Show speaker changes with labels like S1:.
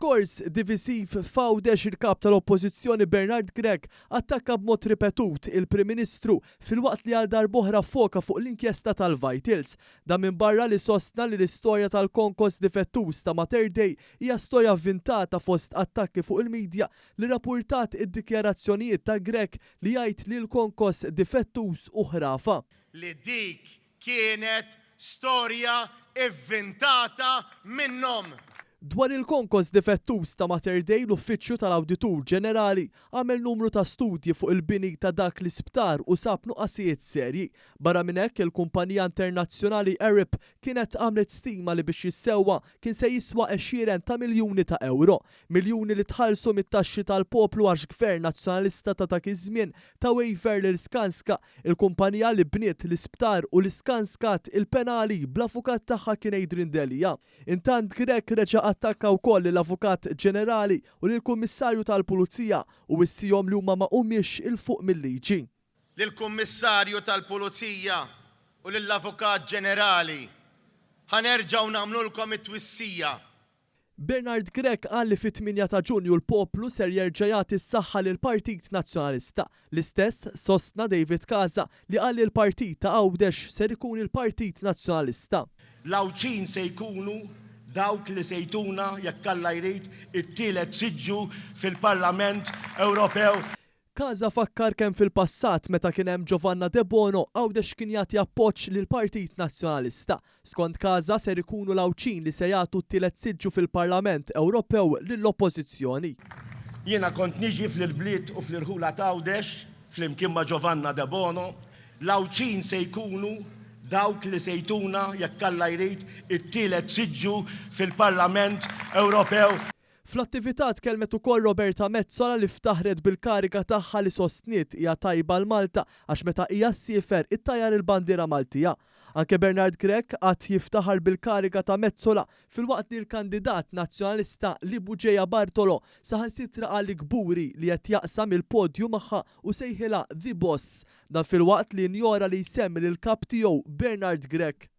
S1: F'diskors divisiv f'Għawdex il-Kap tal-Oppożizzjoni Bernard Grech attakka b'mod ripetut il-Prim Ministru filwaqt li għal darb'oħra ffoka fuq l-inkjesta tal-Vitals. Dan minbarra li sostna li l-istorja tal-konkos difettuż ta' Mater Dei hija storja vvintata fost attakki fuq il-media li rrapurtat id-dikjarazzjonijiet ta' Grech li jgħid li l-konkos difettuż hu ħrafa.
S2: Li dik Kienet storja ivvintata minnhom.
S1: Dwar il-konkos difettuż ta' Mater Dei l-Uffiċċju tal-Awditur Ġenerali għamel numru ta' studji fuq il-bini ta' dak l-isptar u sab nuqqasijiet serji. Barra minn hekk il-kumpanija internazzjonali Arup kienet għamlet stima li biex jissewwa kien se jiswa għexieren ta' miljuni ta' ewro. Miljuni li tħallsu mit-taxxi tal-poplu għax Gvern Nazzjonalista ta' dak iż-żmien ta waiver lil Skanska Il-kumpanija li bniet l-isptar u li skanskat il-penali bl-avukat tagħha kien Adrian Delia. Intant Grech reġa' attakka wkoll lill-Avukat Ġenerali u lill-Kummissarju tal-Pulizija u wissihom li huma ma humiex 'il fuq mil-liġi.
S2: Lill-Kummissarju tal-Pulizija u lill-Avukat Ġenerali, ħa nerġgħu nagħmlulkom it-twissija.
S1: Bernard Grech qal li fit-tmienja ta' Ġunju l-poplu ser jerġa' jagħti s-saħħa lill-Partit Nazzjonalista. L-istess sostna David Casa li qal li l-partit ta' Għawdex ser ikun il-Partit Nazzjonalista.
S3: L-Għawdxin se jkunu dawk li se jtuna, jekk Alla jrid, it-tielet siġġu fil-Parlament Ewropew.
S1: Casa fakkar kemm fil-passat meta kien hemm Giovanna Debono, Għawdex kien jagħti appoġġ lill-Partit Nazzjonalista. Skont Casa ser ikunu l-Għawdxin li se jagħtu t-tielet siġġu fil-Parlament Ewropew lill-Oppożizzjoni.
S3: Jiena kont niġi fl-bliet u fl-irħula t'Għawdex flimkien ma' Giovanna Debono. L-Għawdxin se jkunu dawk li se jtuna, jekk Alla jrid, it-tielet siġġu fil-Parlament Ewropew.
S1: Fl-attività tkellmet ukoll Roberta Metsola li ftaħret bil-kariga tagħha li sostniet hija tajba għal Malta għax meta hija ssiefer ittajjar il-bandiera Maltija. Anke Bernard Grech qagħad jiftaħar bil-kariga ta' Metsola filwaqt li l-kandidat Nazzjonalista Lee Bugeja Bartolo saħansitra qal li kburi li qed jaqsam il-podju magħha u sejħilha The Boss. Dan filwaqt li injora li jsemmi lill-kap tiegħu Bernard Grech.